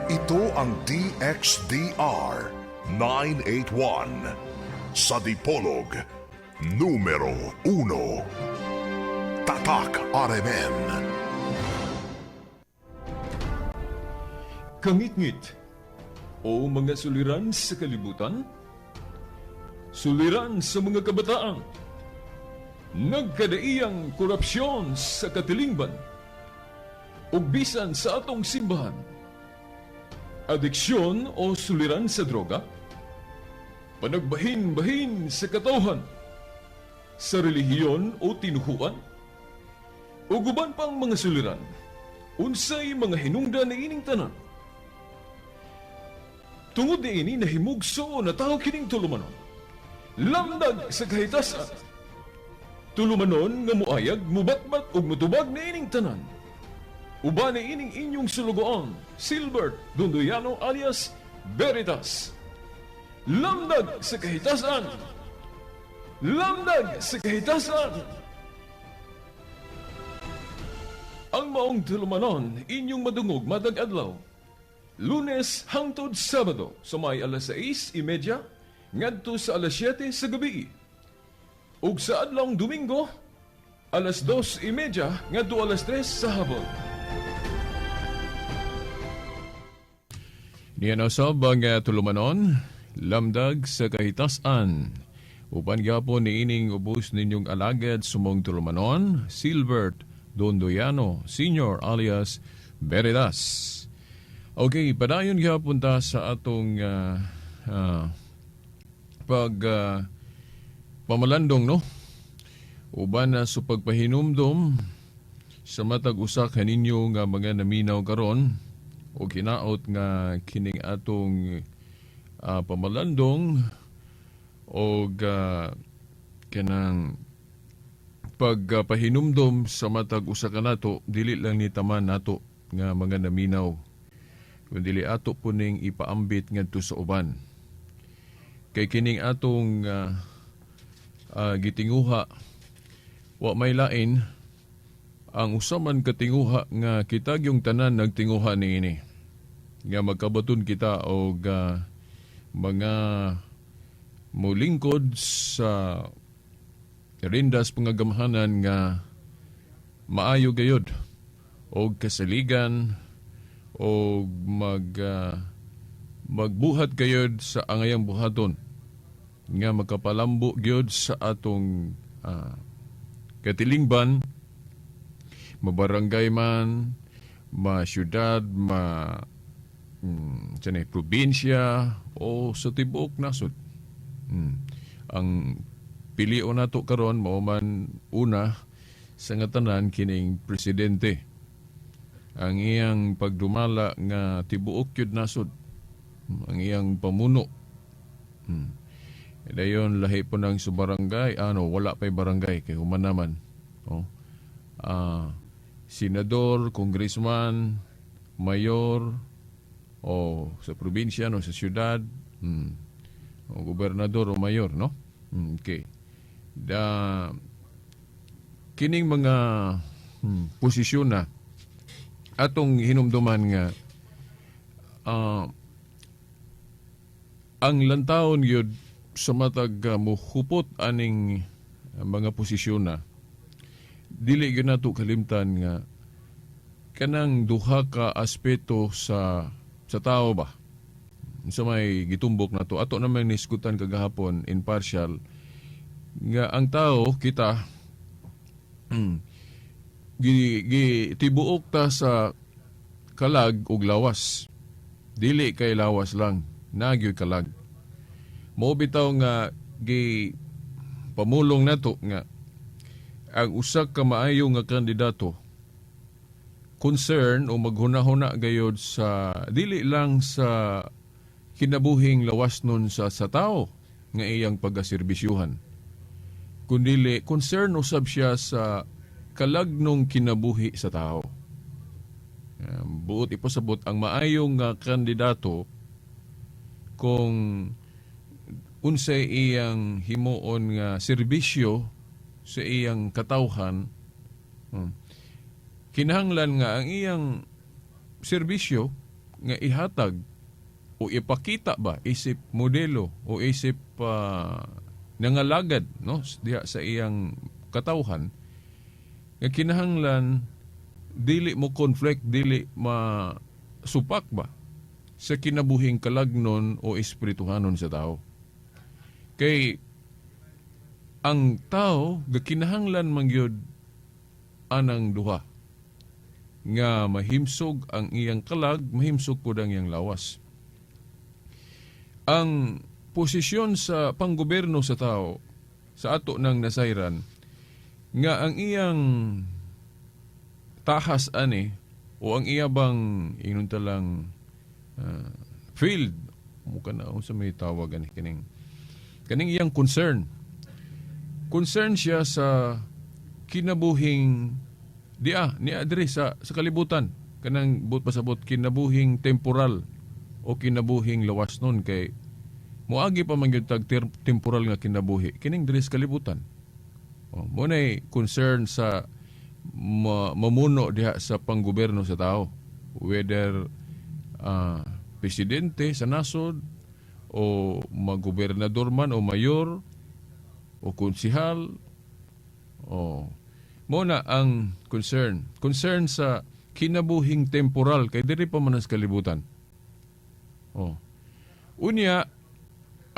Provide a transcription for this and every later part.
Ito ang DXDR 981 sa Dipolog, numero 1. Tatak RMN. Kangitngit o mga suliran sa kalibutan, suliran sa mga kabataan, nagkadaiyang korupsyon sa katilingban, ug bisan sa atong simbahan, adiksyon o suliran sa droga, panagbahin-bahin sa katawhan, sa relihiyon o tinuhuan, ug uban pang mga suliran, unsay mga hinungdan niining tanan. Tungod niini nahimugso na tao kining tulumanon. Lamdag sa kahitasan. Tulumanon nga muayag, mubatbat ug mutubag niining tanan. Uban niining inyong sulugoon, Silbert Dondoyano alias Veritas. Lamdag sa kahitasan. Lamdag sa kahitasan. Ang maong tulumanon inyong madungog matag adlaw. Lunes hangtod Sabado sa may alas 6:30 ngadto sa alas 7 sa gabi. Ug sa adlawng Domingo alas 2:30 ngadto alas 3 sa hapon. Niya na sab ang tulumanon, lamdag sa kahitasan. Uban gyapon niining ubos ninyong alagad sumong tulumanon, Silbert Dondoyano Senior alias Veritas. Okay, padayon gyapon ta sa atong pag pamalandong, no? Uban na sa pagpahinumdom sa matag usa kaninyo nga mga naminaw karon o kinaot nga kining atong pamalandong o kanang pagpahinumdom sa matag usa kanato, dili lang ni taman nato nga mga naminaw kun dili ato puning ipaambit ngadto sa uban, kay kining atong gitinguha wa may lain ang usa man katinguha nga kita gyung tanan nagtinguha niini nga magkabaton kita og mga molingkod sa rindas pangagamhanan nga maayo gayud og kasaligan og magbuhat gayud sa angayang buhaton nga makapalambo gyud sa atong katilingban, mabarangay man, ma syudad, ma probinsya o sa tibuok nasod. Ang pilion nato karon mao man una sa nga tanan kining presidente. Ang iyang pagdumala nga tibuok gyud nasod, ang iyang pamuno. Dayon lahi po ng sa barangay, ano, wala pa'y barangay kay human naman. Oh. Senador, congressman, mayor o sa probinsya no, sa syudad, o gobernador o mayor, no? Okay. Da kining mga posisyon na atong hinumduman nga ang lantawon gyud sa matag muhupot aning mga posisyon na, dili gyud nato kalimtan nga kanang duha ka aspeto sa tao ba sa may gitumbok nato, ato naman nisgutan kagahapon in partial nga ang tao kita gi, gi tibuok ta sa kalag ug lawas. Dili kay lawas lang, nagyoy kalag. Mao bitaw nga gi pamulong nato nga ang usa ka maayo nga kandidato concern o maghuna-huna gayod sa dili lang sa kinabuhing lawas nun sa tao nga iyang pagaserbisyuhan, kundili concern usab siya sa kalagnong kinabuhi sa tao. Buot ipasabot, ang maayong nga kandidato, kung unsay iyang himuon nga serbisyo sa iyang katawhan, kinahanglan nga ang iyang serbisyo nga ihatag o ipakita ba isip modelo o isip nangalagad, no, diha sa iyang katawhan nga kinahanglan dili mo conflict, dili ma supak ba sa kinabuhing kalagnon o espirituhanon sa tao. Kay ang tao gakinahanglan man gyud anang duha nga mahimsog ang iyang kalag, mahimsog pud ang iyang lawas. Ang posisyon sa panggoberno sa tao sa ato ng nasayran nga ang iyang tahas ani o ang iya bang ingon talang field mo kana, unsa may tawag ani, kining kaning iyang concern, concern siya sa kinabuhing dia niya diri sa kalibutan, kanang buot pasabot kinabuhing temporal o kinabuhing lawas nun, kay moagi pa man gyud tag temporal nga kinabuhi kining diri sa kalibutan. O, mo nay concern sa mamuno diha sa panggoberno sa tao, whether presidente sa nasod o magobernador man o mayor o konsihal o mo na ang concern, concern sa kinabuhing temporal kay diri pa man sa kalibutan. Oh, unya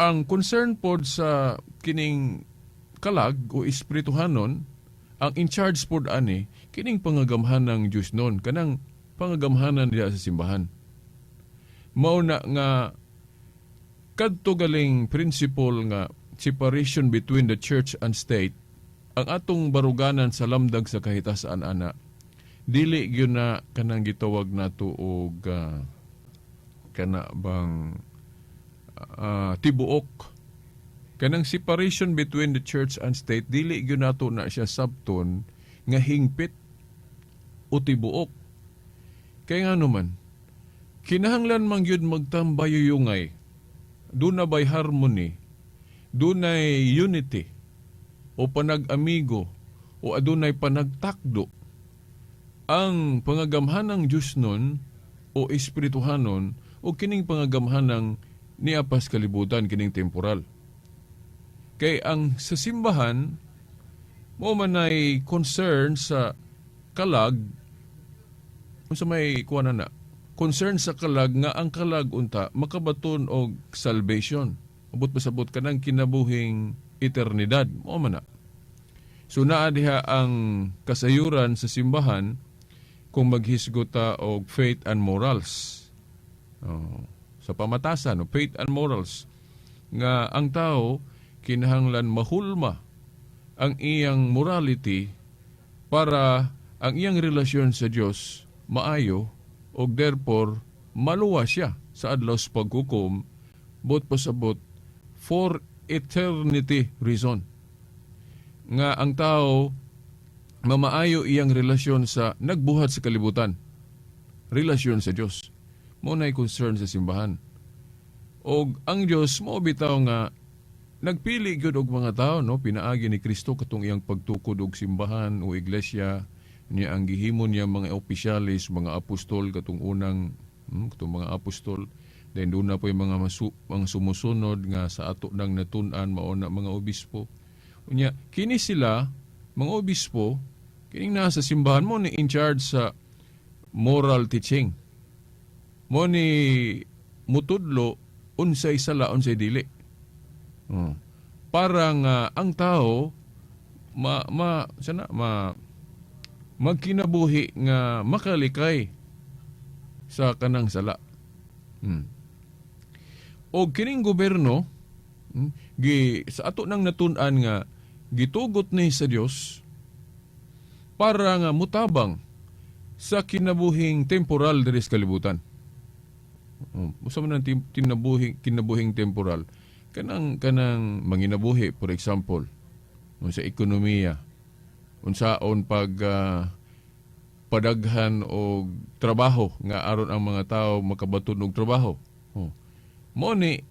ang concern pod sa kining kalag o espirituhanon, ang in charge pod ani kining pangagamhan ng Dios nun, kanang pangagamhanan diha sa simbahan. Mao na nga kadto galing principle nga separation between the church and state, ang atong baruganan sa lamdag sa kahitasan ana, dili gyud na kanang gitawag nato og kana bang tibuok kanang separation between the church and state. Dili gyud nato na siya sabton nga hingpit o tibuok, kay nga naman kinahanglan man gyud magtambayuyungay, duna bay harmony, dunay unity o panag-amigo o adunay panagtakdo ang pangagamhanang Diyos nun o espirituhanon o kining pangagamhanang niapas kalibutan, kining temporal. Kay ang sa simbahan mo man ay concern sa kalag, unsa may kuha na, concern sa kalag nga ang kalag unta makabaton og salvation, abot pasabot kanang kinabuhing eternidad mo man na. So naa diha ang kasayuran sa simbahan kung maghisgot ta og faith and morals. Oh, sa pamatasan, no, faith and morals nga ang tao kinahanglan mahulma ang iyang morality para ang iyang relasyon sa Dios maayo ug therefore maluwas siya sa adlaw sa paghukom, buot pasabot for eternity reason nga ang tao mamaayo iyang relasyon sa nagbuhat sa kalibutan, relasyon sa Dios. Mo nay concern sa simbahan. Og ang Dios mo bitaw nga nagpili gyud og mga tao, no, pinaagi ni Kristo katong iyang pagtukod og simbahan o iglesia niya. Ang gihimo niya mga opisyalis, mga apostol, katong unang katong mga apostol. Then doon na po yung mga sumusunod nga sa ato nang natun-an mao na mga obispo. Unya kini sila mga obispo kining nasa simbahan mo ni in charge sa moral teaching, mo ni mutudlo unsay sala, unsay dili. Oh. Para nga ang tao ma ma sana ma magkinabuhi nga makalikay sa kanang sala. O kining gobyerno, gi sa ato nang natun-an nga gitugot ni sa Dios para nga mutabang sa kinabuhing temporal diri sa kalibutan. Usa man ang kinabuhing temporal, kanang kanang manginabuhi, for example, unsa ekonomiya, unsaon pag padaghan og trabaho nga aron ang mga tao makabaton og trabaho. Oh. Mo ni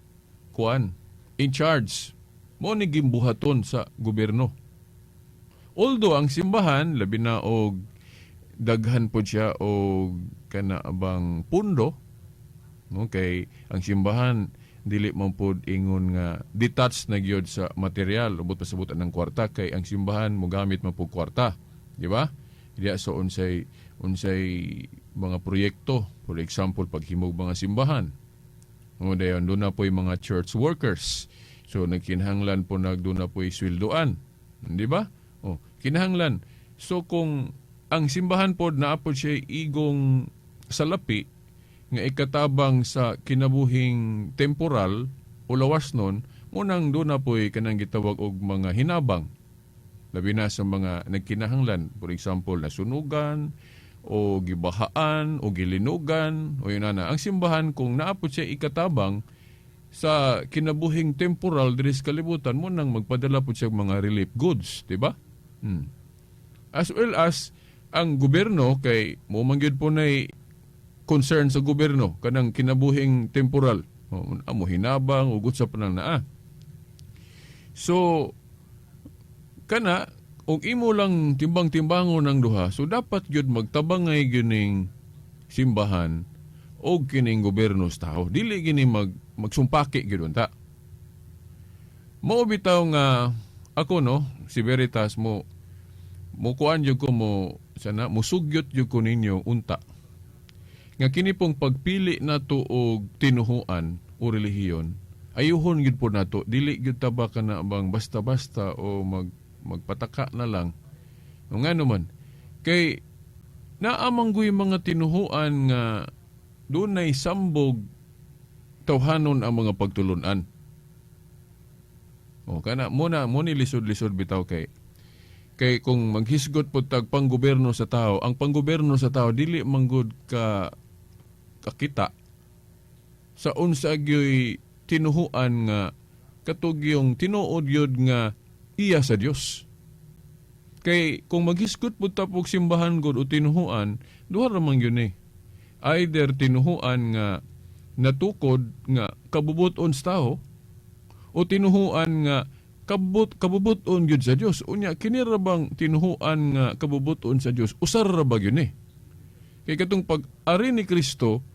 kuan in charge, mo ni gimbuhaton sa gobyerno. Although ang simbahan labi na og daghan po siya og kana bang pundo. No, kay ang simbahan dili man pod ingon nga detached na gyud sa material, ubot pasabot ng kwarta, kay ang simbahan mogamit man pud kwarta, di ba? Diya so unsay unsay mga proyekto, for example paghimog mga simbahan. O dayon doon na po'y mga church workers. So nagkinahanglan po nag doon na po'y sweldoan. Di ba? O, kinahanglan. So kung ang simbahan pod naa pod siya igong salapi nga ikatabang sa kinabuhing temporal o lawas nun, munang doon na po'y kanang gitawag og mga hinabang. Labi na sa mga nagkinahanglan. For example, nasunugan, o gibahaan, o gilinugan, o yun na. Ang simbahan, kung naa pod siya ikatabang sa kinabuhing temporal diri sa kalibutan, mo nang magpadala po siya mga relief goods, di ba? As well as ang gobyerno, kay mo man gyud po nay concern sa gobyerno kanang kinabuhing temporal. O, amo hinabang ug sa panang naa. So kana og imo lang timbang-timbangon ang duha, so dapat gyud magtabangay gyud ning simbahan og kining gobyerno sa tao. Dili gini magsumpaki gyud unta. Mao bitaw nga ako, no, si Veritas, mo mo kuan jud ko, mo sana musugyot jud ko ninyo unta nga kini pong pagpili nato og tinuhuan o relihiyon, ayuhon gyud po nato. Dili gyud ta ba kana bang basta-basta o magpataka na lang. O nga naman kay naa man guy mga tinuhuan nga dunay sambog tawhanon ang mga pagtulunan. O kana mo na mo ni lisod-lisod bitaw kay kung maghisgot po tag panggobyerno sa tao, ang panggobyerno sa tao dili manggod ka kakita sa unsa gyoy tinuhuan nga katugyong tinuod gyud nga iya sa Dios. Kay kung maghisgot po ta og simbahan gud o tinuhuan, duha ra man gyud ni. Either tinuhuan nga natukod nga kabubuton sa tao o tinuhuan nga kabubuton gyud sa Dios. Unya kini ra bang tinuhuan nga kabubuton sa Dios, usar ra ba gyud ni? Kay katong pag-ari ni Kristo,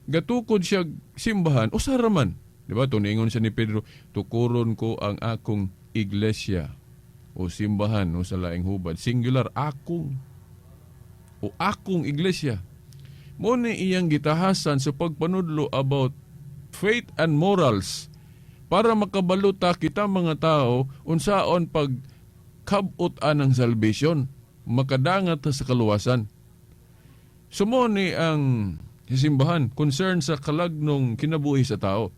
gatukod siya simbahan, usar ra man. Di ba? Tuningon siya ni Pedro, "Tukuron ko ang akong iglesia" o simbahan o sa laing hubad. Singular, akong o akong iglesia. Mo ni iyang gitahasan sa pagpanudlo about faith and morals para makabaluta kita mga tao unsaon pag kabot anang salvation, makadangat ta sa kaluwasan. So mo ni ang simbahan concern sa kalagnong kinabuhi sa tao.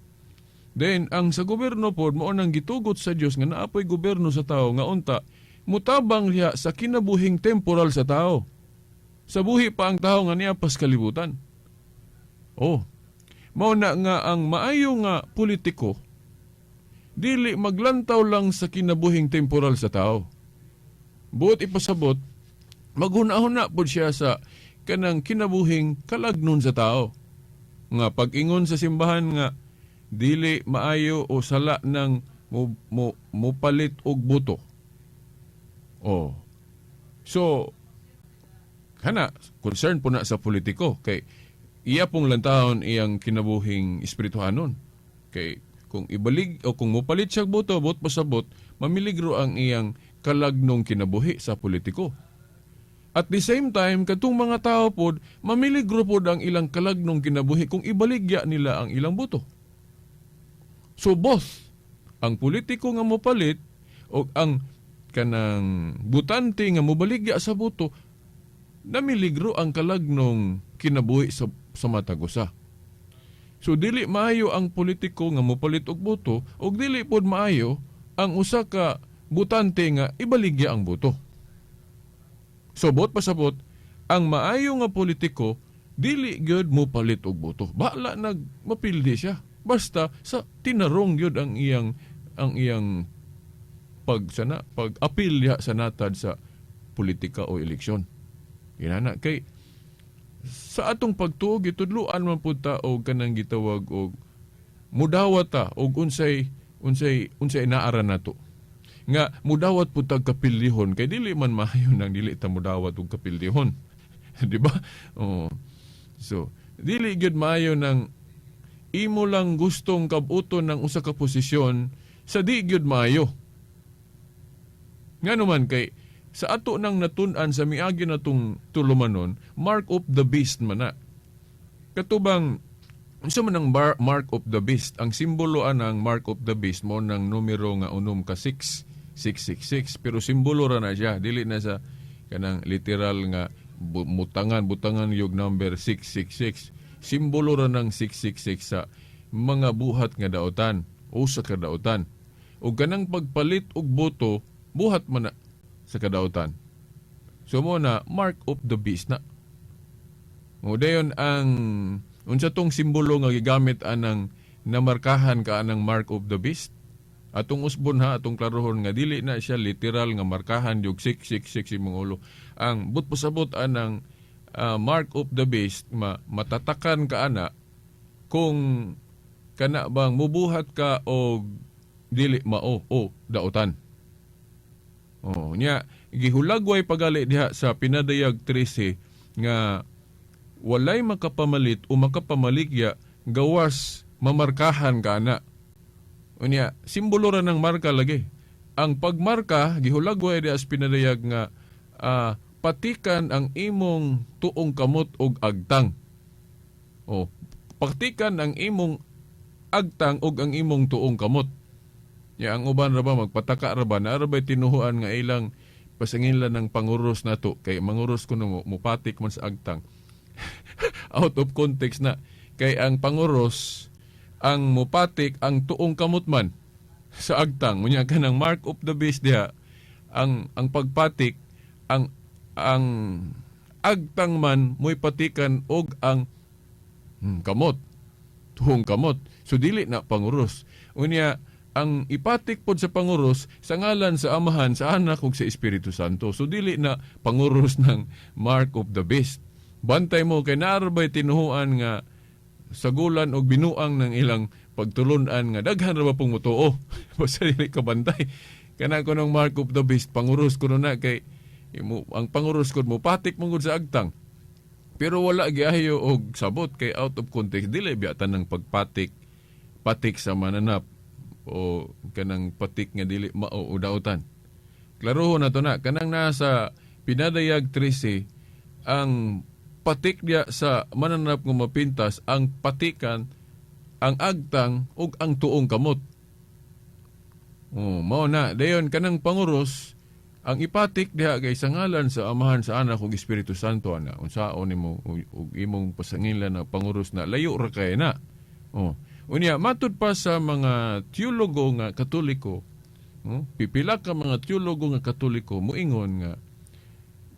Then ang sa gobyerno pod, mao nang gitugot sa Dios nga naapoy gobyerno sa tao nga unta mutabang diha sa kinabuhing temporal sa tao. Sa buhi pa ang tao nga niya pas kalibutan. Oh. Mao na nga ang maayo nga politiko dili maglantaw lang sa kinabuhing temporal sa tao. Buot ipasabot, maghuna-huna pod siya sa kanang kinabuhing kalagnon sa tao. Nga pag-ingon sa simbahan nga dili maayo o sala ng mo palit og boto. Oh. So kana concern po na sa politiko kay iya pong lantahon iyang kinabuhing espirituhanon. Kay kung ibalig o kung mopalit siya og boto, bot pasabot, mamiligro ang iyang kalagnong kinabuhi sa politiko. At the same time, katong mga tao pod, mamiligro pod ang ilang kalagnong kinabuhi kung ibaligya nila ang ilang boto. So both, ang politiko nga mopalit o ang kanang butante nga mobaligya sa boto, namiligro ang kalagnong kinabuhi sa matag usa. So dili maayo ang politiko nga mopalit og boto ug dili pod maayo ang usa ka butante nga ibaligya ang boto. So bot pasabot, ang maayo nga politiko dili gyud mopalit og boto. Bahala nag mapildi siya. Basta sa tinarong gyud ang iyang pag sana pag apil diha sa natad sa politika o eleksyon. Inana kay sa atong pagtuo, gitudloan man pud ta og kanang gitawag og mudawat ta og unsay naara nato nga mudawat pud tag kapildihon, kay dili man maayo nang dili ta mudawat og kapildihon, di ba? Oh. So dili gyud maayo nang Imo lang gustong kabuton ng usa ka posisyon sa di gyud maayo. Ngano man kay sa ato nang natun-an sa miagi natong tulumanon, mark of the beast man na. Katubang unsa man ang mark of the beast? Ang simbolo anang mark of the beast mo ng numero nga unom ka 6, 666, pero simbolo ra na siya, dili na sa kanang literal nga mutangan butangan yung number 666. Simbolo ra ng 666 sa mga buhat nga daotan o sa kadaotan. Ug kanang pagpalit og boto, buhat man na sa kadaotan. So mo na mark of the beast na. Mo dayon ang unsa tong simbolo nga gigamit anang namarkahan ka anang mark of the beast? Atong usbon ha, atong klarohon nga dili na siya literal nga markahan yung 666 imong ulo. Ang but pasabot anang mark of the beast matatakan ka ana kung kana bang mubuhat ka og dili mao o daotan. Oh, nya gihulagway pagali diha sa Pinadayag 13 nga walay makapamalit o makapamaligya gawas mamarkahan ka ana. Unya, simbolo ra ng marka lagi. Ang pagmarka gihulagway diha sa Pinadayag nga patikan ang imong tuong kamot og agtang. O, patikan ang imong agtang og ang imong tuong kamot. Ya, ang uban ra ba magpataka ra ba na ra ba'y tinuhuan nga ilang pasanginlan ng panguros nato kay manguros kuno mupatik man sa agtang. Out of context na kay ang panguros ang mupatik ang tuong kamot man sa agtang. Unya kanang mark of the beast diha ang pagpatik ang agtang man mo'y patikan og ang kamot, tuong kamot. So dili na panguros. Unya ang ipatik pod sa panguros sa ngalan sa Amahan, sa Anak ug sa Espiritu Santo. So dili na panguros ng mark of the beast. Bantay mo kay naa ra bay tinuhuan nga sagulan og binuang ng ilang pagtulunan nga daghan ra ba pong mutuo. Basta dili ka bantay. Kana ko ng mark of the beast panguros kuno na kay imo, ang panguros kod mo patik mo gud sa agtang. Pero wala giayo og sabot kay out of context, dili biya tanang pagpatik patik sa mananap o kanang patik nga dili mao o dautan. Klarohon na to na kanang nasa Pinadayag 13, ang patik diya sa mananap nga mapintas ang patikan ang agtang ug ang tuong kamot. Oh, mao na dayon kanang panguros ang ipatik diha kay sa ngalan sa Amahan, sa Anak ug Espiritu Santo ana. Unsaon nimo ug imong pasangilan na panguros na layo ra kay na. Oh. Unya matud pa sa mga teologo nga Katoliko, oh, pipila ka mga teologo nga Katoliko moingon nga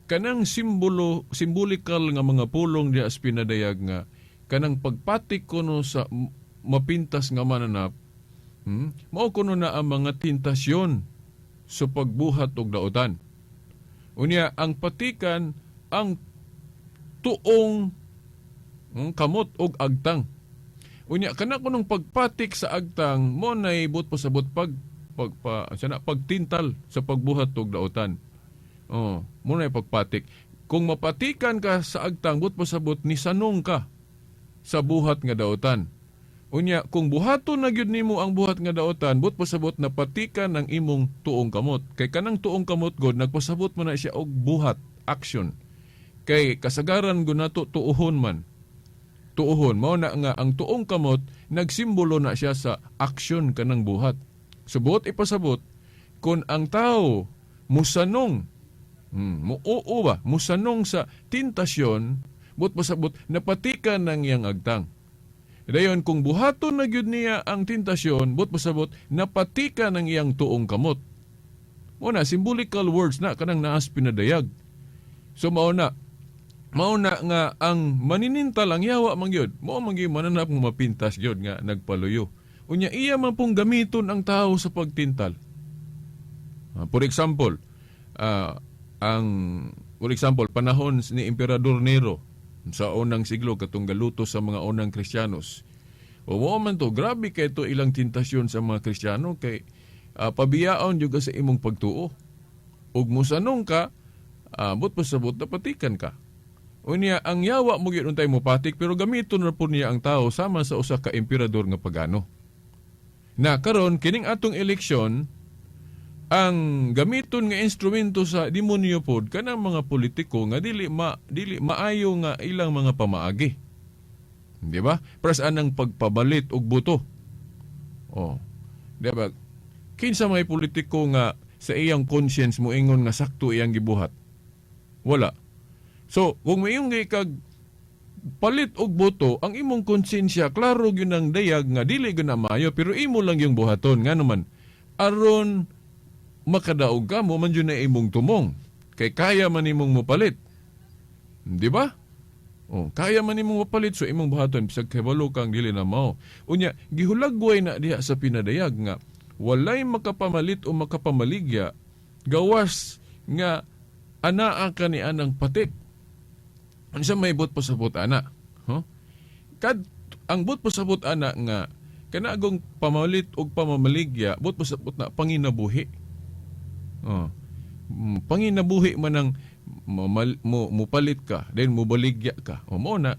kanang simbolo symbolical nga mga pulong diha sa Pinadayag nga kanang pagpatik kuno sa mapintas nga mananap, mao kuno na ang mga tentasyon sa pagbuhat og daotan. Unya ang patikan ang tuong kamot og agtang. Unya kana kunong pagpatik sa agtang mo nay but pasabot pag pagpa sana pagtintal sa pagbuhat og daotan. Oh, mo nay pagpatik. Kung mapatikan ka sa agtang, but pasabot ni sanong ka sa buhat nga daotan. Unya kung buhaton na gyud nimo ang buhat nga daotan, but pasabot napatikan ang imong tuong kamot. Kay kanang tuong kamot god nagpasabot man na siya og buhat, action. Kay kasagaran gud nato tuohon man. Tuohon mao na nga ang tuong kamot nagsimbolo na siya sa aksyon kanang buhat. So buot ipasabot kung ang tao musanong, muoo ba, musanong sa tentasyon, buot pasabot napatikan ng iyang agtang. Dayon kung buhaton na gyud niya ang tentasyon, buot pasabot napatikan ng iyang tuong kamot. Mo na symbolical words na kanang naas Pinadayag. So mao na nga ang maninintal ang yawa man gyud. Mao man gyud mananap nga mapintas gyud nga nagpaluyo. Unya iya man pong gamiton ang tao sa pagtintal. For example, ang for example panahon ni Emperador Nero sa unang siglo katong galuto sa mga unang Kristiyanos. O mao man to, grabe kay to ilang tentasyon sa mga Kristiyano kay pabiyaon jud ka sa imong pagtuo. Ug musanong ka, but pasabot napatikan ka. Unya, ang yawa mo gyud untay mopatik, pero gamiton ra pud niya ang tao sama sa usa ka emperador nga pagano. Na karon kining atong eleksyon, ang gamiton nga instrumento sa demonyo pod kanang mga politiko nga dili maayo nga ilang mga pamaagi. Di ba? Pras anang pagpabalit og boto. Oh. Di ba? Kinsa may politiko nga sa iyang conscience moingon nga sakto iyang gibuhat? Wala. So, kung mayong kag palit og boto, ang imong konsensya klaro gyud ang dayag nga dili gyud na maayo, pero imo lang yung buhaton, ngano man aron makadaog ka mo man jud na imong tumong kay kaya man imong mopalit. Di ba? Oh, kaya man imong mopalit, so imong buhaton bisag kabalo kang dili na mao. Unya, gihulagway na diha sa pinadayag nga walay makapamalit o makapamaligya gawas nga anaa ka ni anang patik. Unsa may buot pasabot ana? Huh? Kad ang buot pasabot ana nga kanagong pamalit og pamamaligya, buot pasabot na panginabuhi. Oh. Panginabuhi man ang mupalit ka, then mubaligya ka. O mo na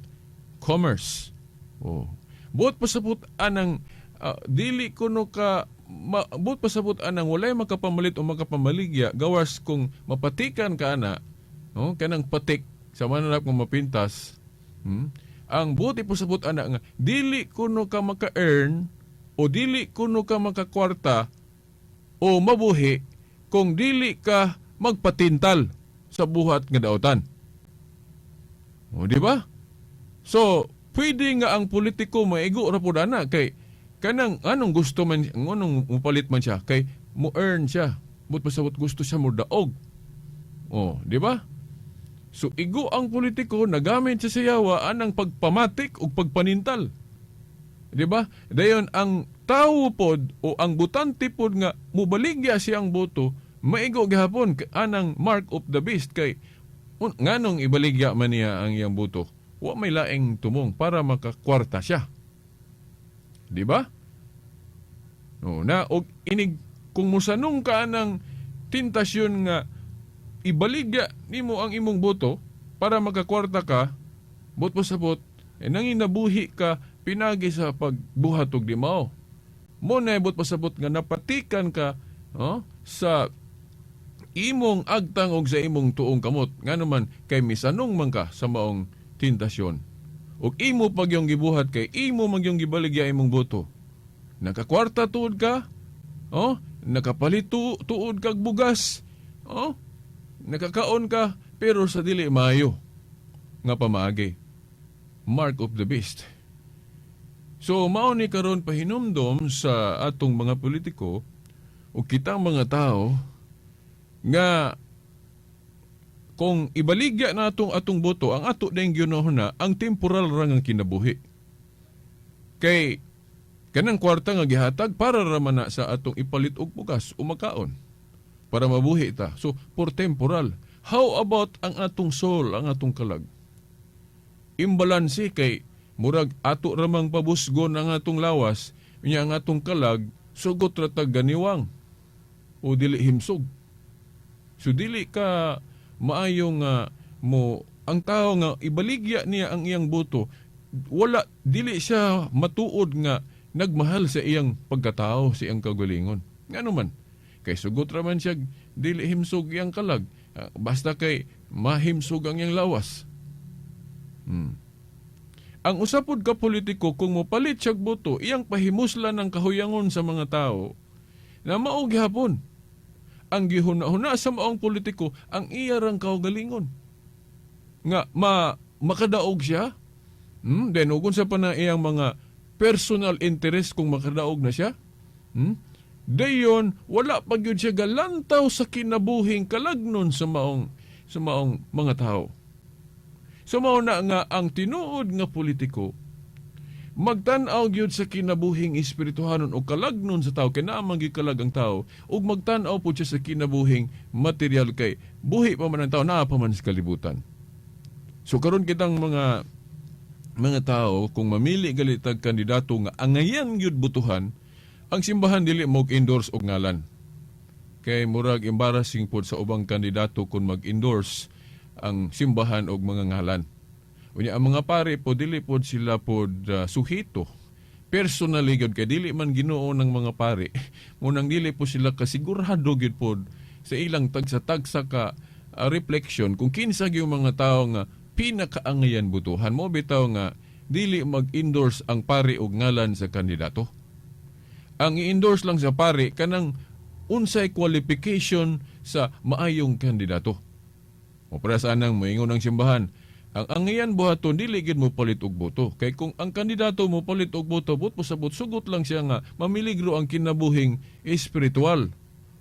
commerce. Oh. Buot pasabot anang dili kuno ka buot pasabot anang walay makapamalit o makapamaligya gawas kung mapatikan ka ana, oh, kanang patik sa mananap nga mapintas. Ang buot ipasabot ana nga dili kuno ka maka-earn o dili kuno ka makakwarta o mabuhi kung dili ka magpatintal sa buhat nga daotan. O, di ba? So, pwede nga ang politiko maigo ra pud ana kay kanang anong gusto man, nganong mupalit man siya, kay mo earn siya. But pasabot gusto siya mo daog. O, di ba? So igo ang politiko, nagamit siya sa yawa anang pagpamatik ug pagpanintal. Di ba? Dayon ang tawo pod o ang butante pod nga mubaligya siyang boto, maigo gihapon anang mark of the beast kay nganong ibaligya man niya ang iyang boto? Wa may laing tumong para makakwarta siya. Di ba? No, na og inig kung musanong ka anang tentasyon nga ibaligya nimo ang imong boto para makakwarta ka, bot pasabot, eh, nanginabuhi ka pinagi sa pagbuhat og di mao. Mo na bot pasabot nga napatikan ka, oh, sa imong agtang og sa imong tuong kamot, ngano man kay misanong man ka sa maong tentasyon. Og imo pag yung gibuhat kay imo man yung gibaligya imong boto. Nakakwarta tuod ka, oh, nakapalit tuod kag bugas, oh, nakakaon ka, pero sa dili maayo nga pamaagi. Mark of the beast. So mao ni karon pahinumdom sa atong mga politiko o kitang mga tao nga kung ibaligya na atong atong boto, ang ato dayong gihunahuna na ang temporal ra nga kinabuhi. Kay kanang kwarta nga gihatag para ra man na sa atong ipalit og bugas o makaon para mabuhi ta. So for temporal. How about ang atong soul, ang atong kalag? Imbalanse kay murag ato ramang pabusgon ang atong lawas, unya ang atong kalag sugot ra tag ganiwang o dili himsog. So dili ka maayo nga mo ang tao nga ibaligya niya ang iyang boto, wala, dili siya matuod nga nagmahal sa iyang pagkatao, sa iyang kaugalingon. Ngano man kay sugot ra man siya dili himsog iyang kalag. Ah, basta kay mahimsog ang iyang lawas. Ang usapod ka politiko, kung mopalit siyag boto, iyang pahimuslan ng kahuyangon sa mga tao na mao gihapon. Ang gihuna-huna sa maong politiko ang iya rang kaugalingon. Nga makadaog siya. Then ug unsa pa na iyang mga personal interest kung makadaog na siya. Dayon wala pa gyud siya galantaw sa kinabuhing kalagnon sa maong mga tao. So mao na nga ang tinuod nga politiko magtan-aw gyud sa kinabuhing espirituhanon o kalagnon sa tao kay naa man gikalag ang tao, ug magtan-aw pud siya sa kinabuhing material kay buhi pa man ang tao, naa pa man sa kalibutan. So karon kitang mga tao, kung mamili gali tag kandidato nga angayan gyud botohan, ang simbahan dili mo endorse og ngalan. Kay murag embarrassing pod sa ubang kandidato kung mag-endorse ang simbahan og mga ngalan. Unya ang mga pare po dili pod sila pod suhito. Personally gyud kay dili man Ginoo ng mga pare. Munang dili po sila kasigurado gyud pod sa ilang tagsa-tagsa ka reflection kung kinsa gyud mga tawo nga pinakaangayan butuhan mo bitaw nga dili mag-endorse ang pare og ngalan sa kandidato. Ang i-endorse lang sa pare kanang unsay qualification sa maayong kandidato. O para sa anang moingon ang simbahan, ang angayan buhaton dili gid mo palit og boto. Kay kung ang kandidato mo palit og boto, but pasabot sugot lang siya nga mamiligro ang kinabuhing espiritual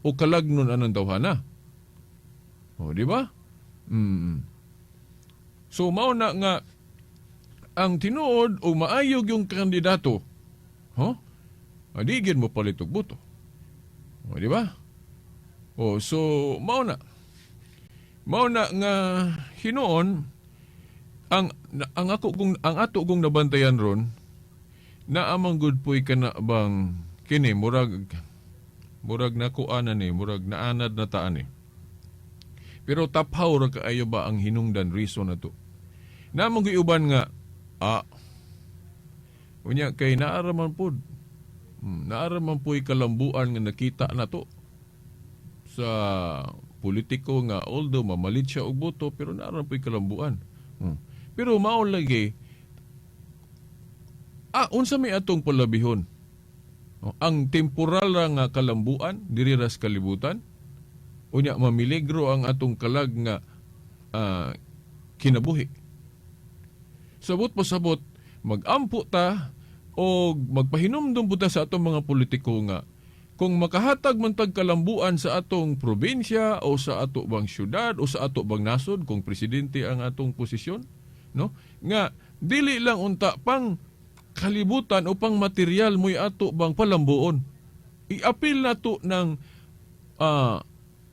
o kalagnon anang tawhana. O, di ba? So mao na nga ang tinuod o maayog yung kandidato, ho? Di gid mo palit og boto. O, di ba? O, so mao na. Mao na nga hinuon ang ako kung ang ato kong nabantayan ron naa man gud po'y kana bang kini murag murag nakuha na ni murag naanad na taan ni, pero taphaw ra kaayo ba ang hinungdan, reason na to naa man gyud uban nga unya kay naara man pod, naara man po'y kalambuan nga nakita na to sa politiko nga although mamalit siya og boto, pero naara po'y kalambuan. Pero mao lagi unsa may atong palabihon? No, ang temporal ra nga kalambuan diri ra sa kalibutan, unya mamiligro ang atong kalag nga kinabuhi. Sabot pasabot magampo ta o magpahinumdum po ta sa atong mga politiko nga kung makahatag man tag kalambuan sa atong probinsya o sa ato bang syudad o sa ato bang nasod kung presidente ang atong posisyon, no, nga dili lang unta pang kalibutan o pang material mo'y ato bang palambuon, iapil nato ng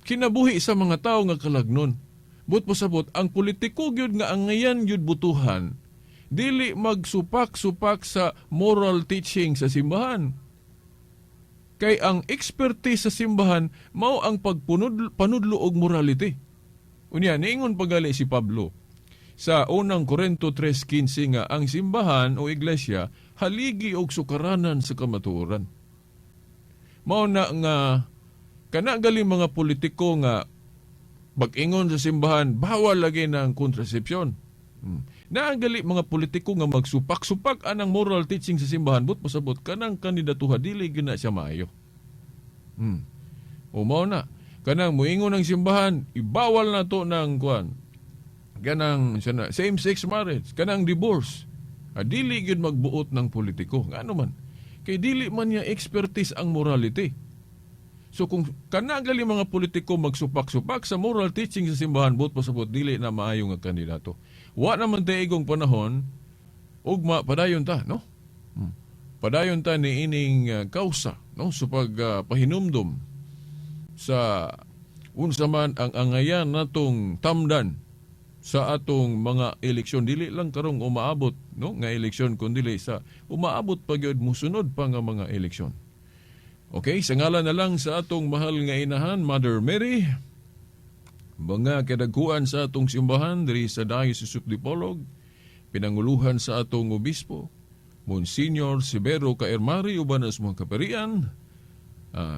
kinabuhi sa mga tao nga kalagnon. But pasabot ang politiko gyud nga angayan gyud butuhan dili magsupak-supak sa moral teaching sa simbahan, kay ang expertise sa simbahan mao ang pagpunod panudlo og morality. Unya niingon pagali si Pablo sa unang Korento 3:15 nga ang simbahan o iglesia haligi og sukaranan sa kamatuoran. Mao na nga kana gali mga politiko nga pag-ingon sa simbahan bawal lagi ng kontrasepsyon. Naa gali mga politiko nga magsupak-supak anang moral teaching sa simbahan, but pasabot kanang kandidatuha dili gyud na siya maayo. O mao na kanang moingon ang simbahan ibawal na to ng kuan kanang same-sex marriage, kanang divorce. Dili gyud magbuot ng politiko. Ngano man? Kay dili man niya expertise ang morality. So kung kana gali mga politiko magsupak-supak sa moral teaching sa simbahan, buot pasabot dili na maayo nga kandidato. Wa naman tay igong panahon, ugma padayon ta, no? Padayon ta ni ining kausa, no, sa pag pahinumdum sa unsa man ang angayan natong tamdan sa atong mga eleksyon, dili lang karong umaabot, no, nga eleksyon kundi sa umaabot pa gyud, musunod pa nga mga eleksyon. Okay, sa ngalan na lang sa atong mahal nga inahan, Mother Mary, mga kadagkuan sa atong simbahan diri sa Diocese of Dipolog, pinanguluhan sa atong obispo, Monsignor Severo Caermari, uban sa mga kaparian,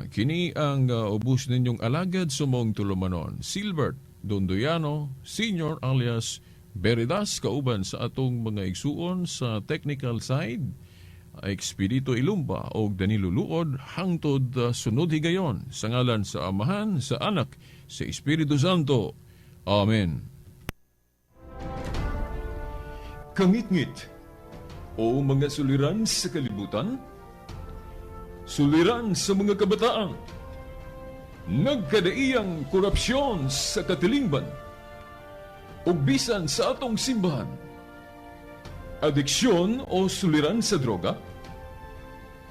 kini ang ubos ninyong alagad sumong tulumanon, Silbert Dondoyano, Senior alias Beridas, kauban sa atong mga igsuon sa technical side, Expedito Ilumba og Danilo Luod, hangtod sunod higayon, sa ngalan sa Amahan, sa Anak, sa Espiritu Santo. Amen. Kangitngit o mga suliran sa kalibutan, suliran sa mga kabataan, nagkadaiyang korupsyon sa katilingban, ug bisan sa atong simbahan, adiksyon o suliran sa droga,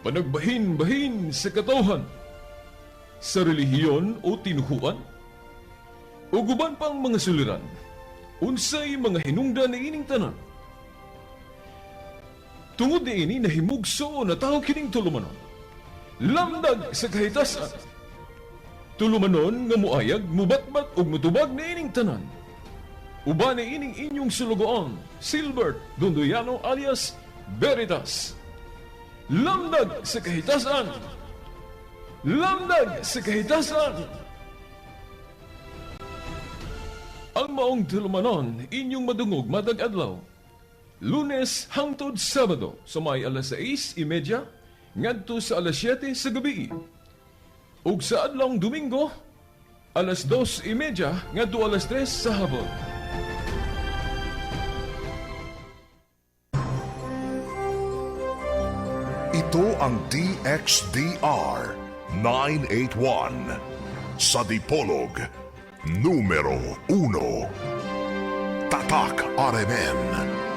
panagbahin-bahin sa katawhan, sa relihiyon o tinuhuan, ug uban pang mga suliran, unsay mga hinungdan ni ining tanan? Tungod niini nahimugso na tao kining tulumanon. Lamdag sa kahitasan. Tulumanon nga muayag, mubatbat ug mutubag niining tanan. Uban ni ining inyong sulugoon, Silbert Dunduyano alias Veritas. Lamdag sa kahitasan! Lamdag sa kahitasan! Ang maong tulumanon, inyong madungog matag adlaw. Lunes hangtod Sabado sa may alas 6:30 ngadto sa alas 7 sa gabi. Ug sa adlawng Domingo, alas 2:30 ngadto alas 3 sa hapon. Ito ang DXDR 981 sa Dipolog, numero 1. Tatak RMN.